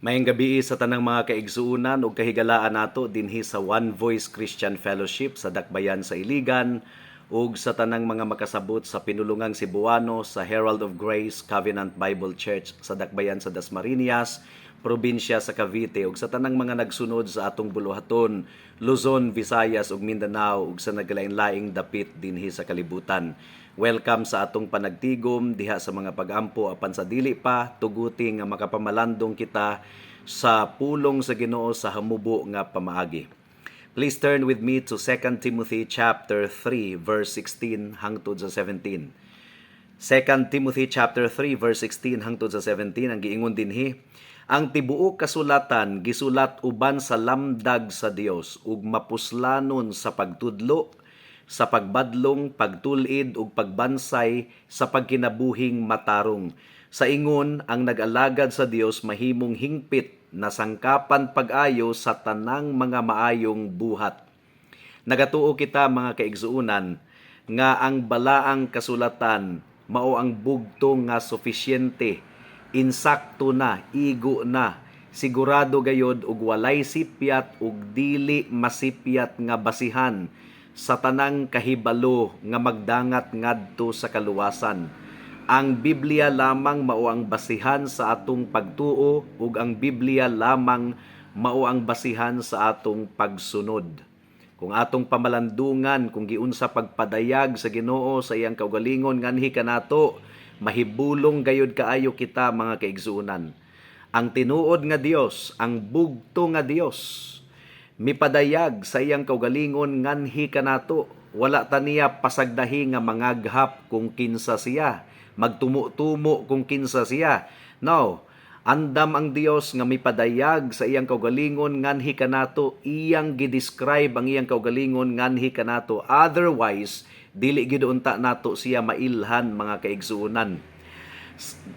Maayong gabii sa tanang mga kaigsuonan ug kahigalaan nato dinhi sa One Voice Christian Fellowship sa Dakbayan sa Iligan ug sa tanang mga makasabot sa pinulungang Cebuano sa Herald of Grace Covenant Bible Church sa Dakbayan sa Dasmariñas, probinsya sa Cavite, ug sa tanang mga nagsunod sa atong buluhaton, Luzon, Visayas ug Mindanao ug sa naglain-laing dapit dinhi sa kalibutan. Welcome sa atong panagtigom diha sa mga pagampo, apan sa dili pa, tuguti nga makapamalandong kita sa pulong sa Ginoo sa hamubo nga pamaagi. Please turn with me to 2 Timothy chapter 3 verse 16 hangtod sa 17. 2 Timothy chapter 3 verse 16 hangtod sa 17, ang giingon dinhi: "Ang tibuok kasulatan gisulat uban sa lamdag sa Dios ug mapuslanon sa pagtudlo, sa pagbadlong, pagtul-id ug pagbansay sa pagkinabuhing matarong. Sa ingon ang nag-alagad sa Dios mahimong hingpit, nasangkapan pag-ayo sa tanang mga maayong buhat." Nagatuo kita, mga kaigsuonan, nga ang balaang kasulatan mao ang bugtong nga sufficiente, insakto na, igo na, sigurado gayod ug walay sipyat ug dili masipyat nga basihan sa tanang kahibalo nga magdangat ngadto sa kaluwasan. Ang Biblia lamang mao ang basihan sa atong pagtuo ug ang Biblia lamang mao ang basihan sa atong pagsunod. Kung atong pamalandungan kung giunsa pagpadayag sa Ginoo sa iyang kaugalingon nganhi kanato, mahibulong gayud kaayo kita, mga kaigsuonan. Ang tinuod nga Dios, ang bugto nga Dios, mipadayag sa iyang kaugalingon nganhi kanato. Wala ta niya pasagdahi nga mangaghap kung kinsa siya, magtumo-tumo kung kinsa siya. No, andam ang Dios nga mipadayag sa iyang kaugalingon nganhi kanato, iyang gidescribe ang iyang kaugalingon nganhi kanato. Otherwise, dili gid unta nato siya mailhan, mga kaigsuonan.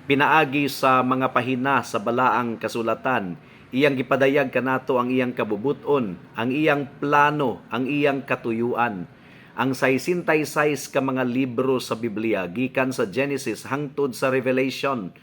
Pinaagi sa mga pahina sa balaang kasulatan, iyang gipadayag kanato ang iyang kabubuton, ang iyang plano, ang iyang katuyuan. Ang 66 ka mga libro sa Biblia, gikan sa Genesis hangtod sa Revelation,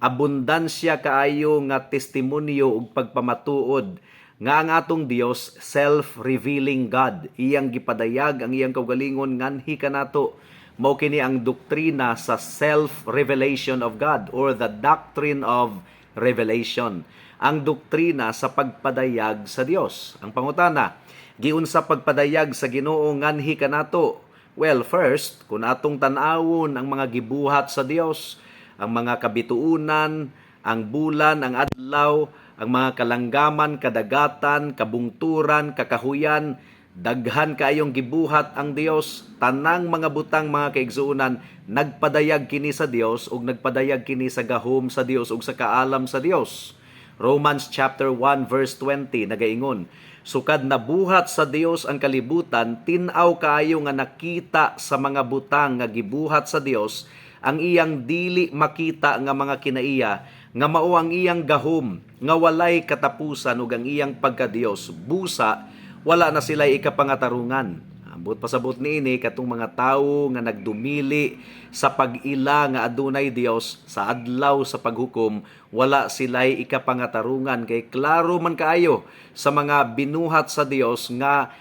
abundansya kaayo nga testimonyo ug pagpamatuod nga ang atong Dios, self-revealing God, iyang gipadayag ang iyang kaugalingon nganhi kanato. Mao kini ang doktrina sa self-revelation of God or the doctrine of revelation. Ang doktrina sa pagpadayag sa Dios. Ang pangutana, giunsa pagpadayag sa Ginoo nganhi kanato? Well, first, kung atong tan-awon ang mga gibuhat sa Dios, ang mga kabituunan, ang bulan, ang adlaw, ang mga kalanggaman, kadagatan, kabungturan, kakahuyan, daghan kaayong gibuhat ang Dios. Tanang mga butang, mga kaigsuonan, nagpadayag kini sa Dios ug nagpadayag kini sa gahom sa Dios ug sa kaalam sa Dios. Romans chapter 1 verse 20 nagaingon, "Sukad nabuhat sa Dios ang kalibutan, tin-aw kaayo nga nakita sa mga butang nga gibuhat sa Dios ang iyang dili makita nga mga kinaiya, nga mao ang iyang gahom nga walay katapusan ug ang iyang pagkadios, busa wala na sila ikapangatarungan." Ambot pasabot niini, katong mga tawo nga nagdumili sa pag-ila nga adunay Dios, sa adlaw sa paghukom wala sila'y ikapangatarungan kay klaro man kaayo sa mga binuhat sa Dios nga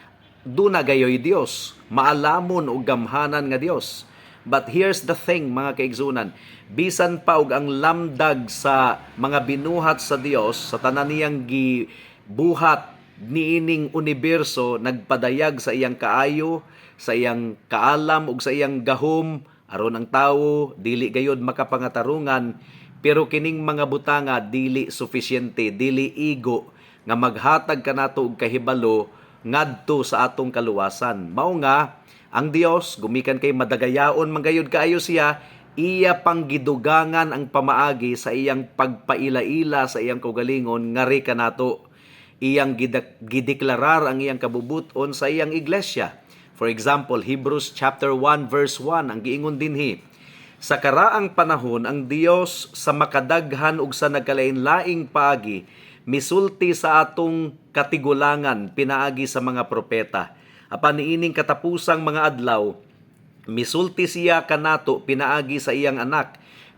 duna gayoy Dios, maalamon ug gamhanan nga Dios. But here's the thing, mga kaigsuonan, bisan pa og ang lamdag sa mga binuhat sa Dios, sa tanan niyang gibuhat niining universo, nagpadayag sa iyang kaayo, sa iyang kaalam ug sa iyang gahom aron ang tawo dili gayod makapangatarungan, pero kining mga butanga dili sufisyente, dili igo nga maghatag kanato og kahibalo ngadto sa atong kaluwasan. Mao nga ang Dios, gumikan kay madagayaon man gayud kaayo siya, iya pang gidugangan ang pamaagi sa iyang pagpaila-ila sa iyang kaugalingon ngari kanato. Iyang gideklarar ang iyang kabubuton sa iyang iglesia. For example, Hebrews chapter 1 verse 1, ang giingon dinhi: "Sa karaang panahon ang Dios sa makadaghan ug sa nagkalain-laing paagi misulti sa atong katigulangan pinaagi sa mga propeta. Apan niining katapusang mga adlaw misulti siya kanato pinaagi sa iyang anak.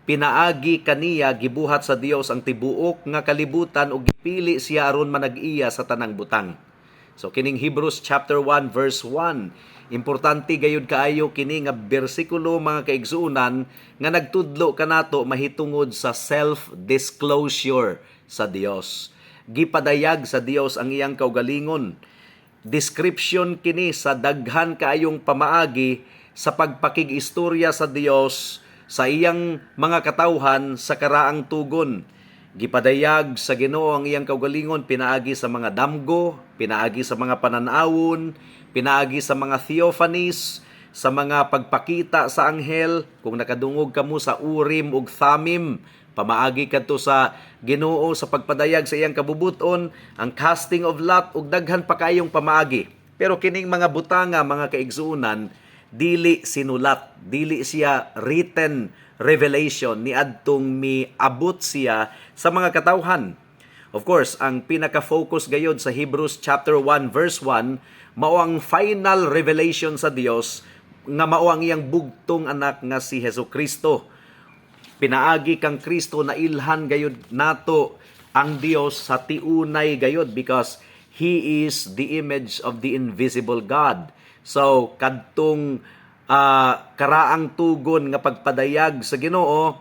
Pinaagi kaniya gibuhat sa Dios ang tibuok nga kalibutan ug gipili siya aron manag-iya sa tanang butang. So kining Hebrews chapter 1 verse 1, importante gayud kaayo kini nga bersikulo, mga kaigsuonan, nga nagtudlo kanato mahitungod sa self-disclosure sa Dios. Gipadayag sa Dios ang iyang kaugalingon. Description kini sa daghan kaayong pamaagi sa pagpakig-istorya sa Dios sa iyang mga katawhan sa karaang tugon. Gipadayag sa Ginoo ang iyang kaugalingon pinaagi sa mga damgo, pinaagi sa mga pananawon, pinaagi sa mga theophanies, sa mga pagpakita sa anghel. Kung nakadungog kamo sa Urim ug Thummim, pamaagi kadto sa Ginoo sa pagpadayag sa iyang kabubuton, ang casting of lot ug daghan pa kayong pamaagi. Pero kining mga butanga, mga kaigsuonan, dili sinulat, dili siya written revelation niadtong miabot siya sa mga katawhan. Of course, ang pinaka-focus gayod sa Hebrews chapter 1 verse 1 mao ang final revelation sa Dios nga mao ang iyang bugtong anak nga si Hesus Kristo. Pinaagi kang Kristo, nailhan gayud nato ang Dios sa tiunay gayod because He is the image of the invisible God. So kadtong karaang tugon nga pagpadayag sa Ginoo,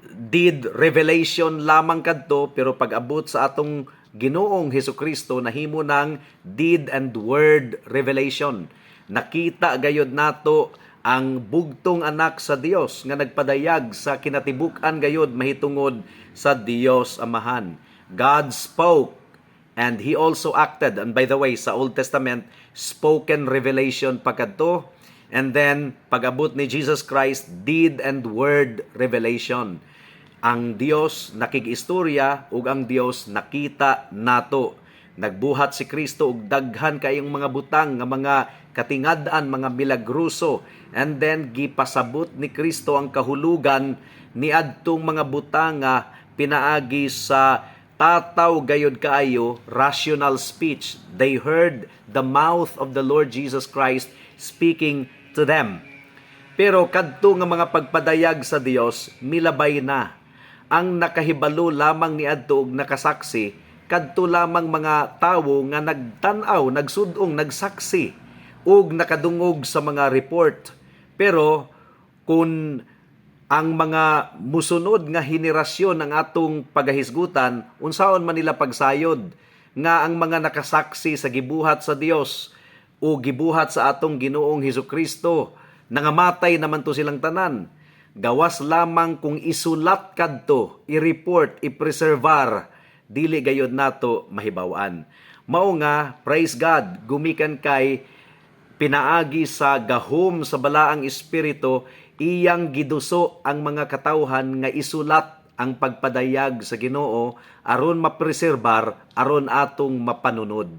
deed revelation lamang kadto, pero pag-abot sa atong Ginoong Hesus Kristo, nahimo ng deed and word revelation. Nakita gayod nato ang bugtong anak sa Dios nga nagpadayag sa kinatibuk-an gayod mahitungod sa Dios Amahan. God spoke and He also acted. And by the way, sa Old Testament, spoken revelation pa kadto. And then, pag-abot ni Jesus Christ, deed and word revelation. Ang Dios nakig-istorya ug ang Dios nakita nato. Nagbuhat si Kristo og daghan kayong mga butang nga mga katingad-an, mga milagroso. And then gipasabot ni Kristo ang kahulugan niadtong mga butang nga pinaagi sa tataw gayod kaayo rational speech. They heard the mouth of the Lord Jesus Christ speaking to them. Pero kadto nga mga pagpadayag sa Dios, milabay na. Ang nakahibalo lamang niadto og nakasaksi kadto lamang mga tawo nga nagtan-aw, nagsudong, nagsaksi ug nakadungog sa mga report. Pero kung ang mga musunod nga henerasyon ang atong pagahisgutan, unsaon man nila pagsayod nga ang mga nakasaksi sa gibuhat sa Dios o gibuhat sa atong Ginoong Hesus Kristo, nangamatay naman to silang tanan? Gawas lamang kung isulat kadto, i-report, i-preservar, dili gayod nato mahibaw-an. Mao nga, praise God, gumikan kay pinaagi sa gahom sa Balaang Espiritu, iyang giduso ang mga katawhan nga isulat ang pagpadayag sa Ginoo aron mapreserbar, aron atong mapanunod.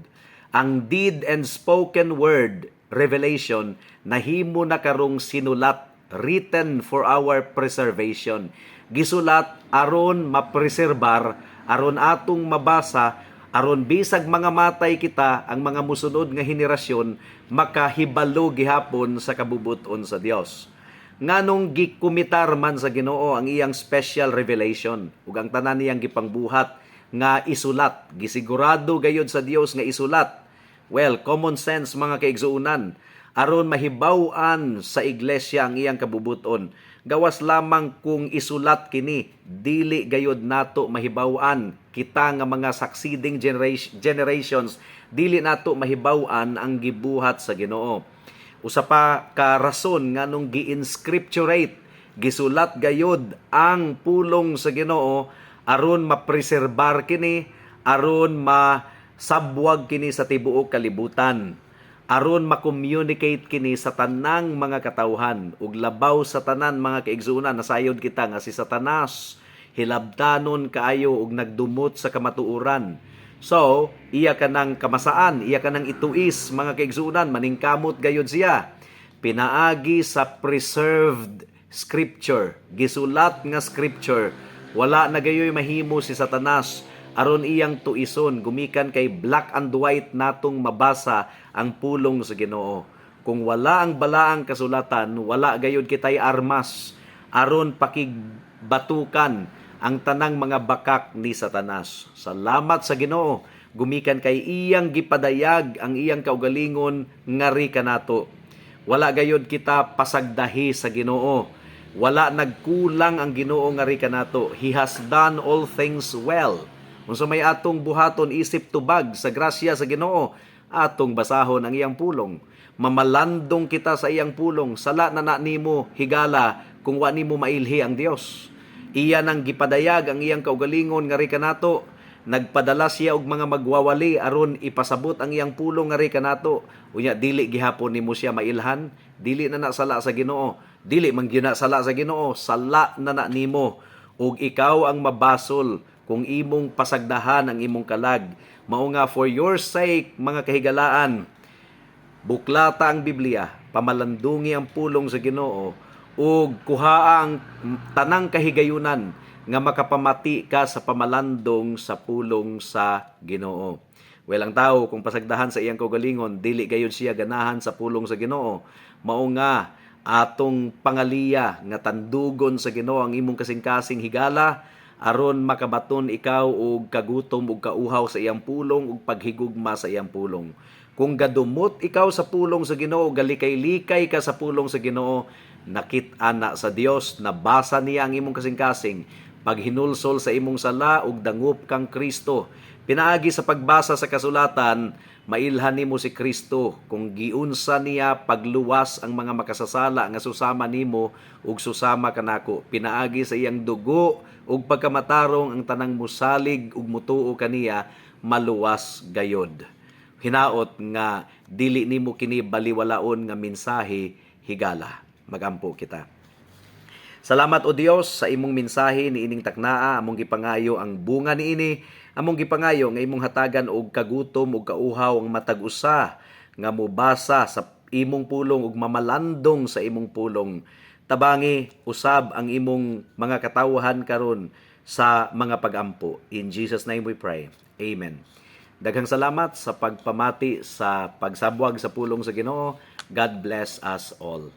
Ang deed and spoken word revelation nahimo na karong sinulat, written for our preservation. Gisulat aron mapreserbar, aron atong mabasa, aron bisag mga matay kita, ang mga musunod nga henerasyon makahibalo gihapon sa kabubuton sa Dios. Nganong gikumitar man sa Ginoo ang iyang special revelation ug ang tanan niyang gipangbuhat nga isulat? Gisigurado gayod sa Dios nga isulat. Well, common sense, mga kaigsuonan, aron mahibaw-an sa iglesia ang iyang kabubuton. Gawas lamang kung isulat kini, dili gayod nato mahibaw-an. Kita nga mga succeeding generations, dili nato mahibaw-an ang gibuhat sa Ginoo. Usa pa ka rason nganong gi-inscripturate, gisulat gayod ang pulong sa Ginoo, aron mapreserbar kini, aron masabwag kini sa tibuok kalibutan, aron ma-communicate kini sa tanang mga katawhan. Ug labaw sa tanan, mga kaigsuonan, nasayod kita nga si Satanas hilabtanon kaayo ug nagdumot sa kamatuoran. So iya kanang kamasaan, iya kanang ituis, mga kaigsuonan, maningkamot gayud siya. Pinaagi sa preserved scripture, gisulat nga scripture, wala na gayoy mahimo si Satanas aron iyang tuison gumikan kay black and white natong mabasa ang pulong sa Ginoo. Kung wala ang balaang kasulatan, wala gayud kitay armas aron pakig batukan ang tanang mga bakak ni Satanas. Salamat sa Ginoo gumikan kay iyang gipadayag ang iyang kaugalingon ngari kanato. Wala gayod kita pasagdahi sa Ginoo. Wala nagkulang ang Ginoo ngari kanato. He has done all things well. Unsa may atong buhaton isip tubag sa grasya sa Ginoo, atong basahon ang iyang pulong. Mamalandong kita sa iyang pulong. Sala na na nimo, higala, kung wa nimo mailhi ang Dios. Iya nang gipadayag ang iyang kaugalingon ngari kanato. Nagpadala siya og mga magwawali aron ipasabot ang iyang pulong ngari kanato. Unya dili gihapon nimo siya mailhan, dili na na sala sa Ginoo. Dili man gyud na sala sa Ginoo, sala na na nimo. Ug ikaw ang mabasol kung imong pasagdahan ang imong kalag. Mao nga for your sake, mga kahigalaan, buklata ang Biblia, pamalandungi ang pulong sa Ginoo ug kuhaa ang tanang kahigayunan nga makapamati ka sa pamalandong sa pulong sa Ginoo. Well, ang tao kung pasagdahan sa iyang kaugalingon, dili gayud siya ganahan sa pulong sa Ginoo. Mao nga atong pangaliya nga tandugon sa Ginoo ang imong kasing-kasing, higala, aron makabaton ikaw og kagutom ug kauhaw sa iyang pulong ug paghigugma sa iyang pulong. Kung gadumot ikaw sa pulong sa Ginoo, galikay-likay ka sa pulong sa Ginoo, nakit-an na sa Dios, nabasa niya ang imong kasing-kasing, paghinulsol sa imong sala ug dangup kang Kristo. Pinaagi sa pagbasa sa kasulatan, mailhan nimo si Kristo kung giunsa niya pagluwas ang mga makasasala nga susama nimo ug susama kanako. Pinaagi sa iyang dugo ug pagkamatarong, ang tanang musalig ug mutuo kaniya maluwas gayod. Hinaot nga dili nimo kini baliwalaon nga mensahe, higala. Magampo kita. Salamat, O Dios, sa imong mensahe niining taknaa. Among gipangayo ang bunga niini. Among gipangayo nga imong hatagan og kagutom ug kauhaw ang matag usa nga mobasa sa imong pulong ug mamalandong sa imong pulong. Tabangi usab ang imong mga katawhan karon sa mga pagampo. In Jesus' name we pray. Amen. Daghang salamat sa pagpamati sa pagsabwag sa pulong sa Ginoo. God bless us all.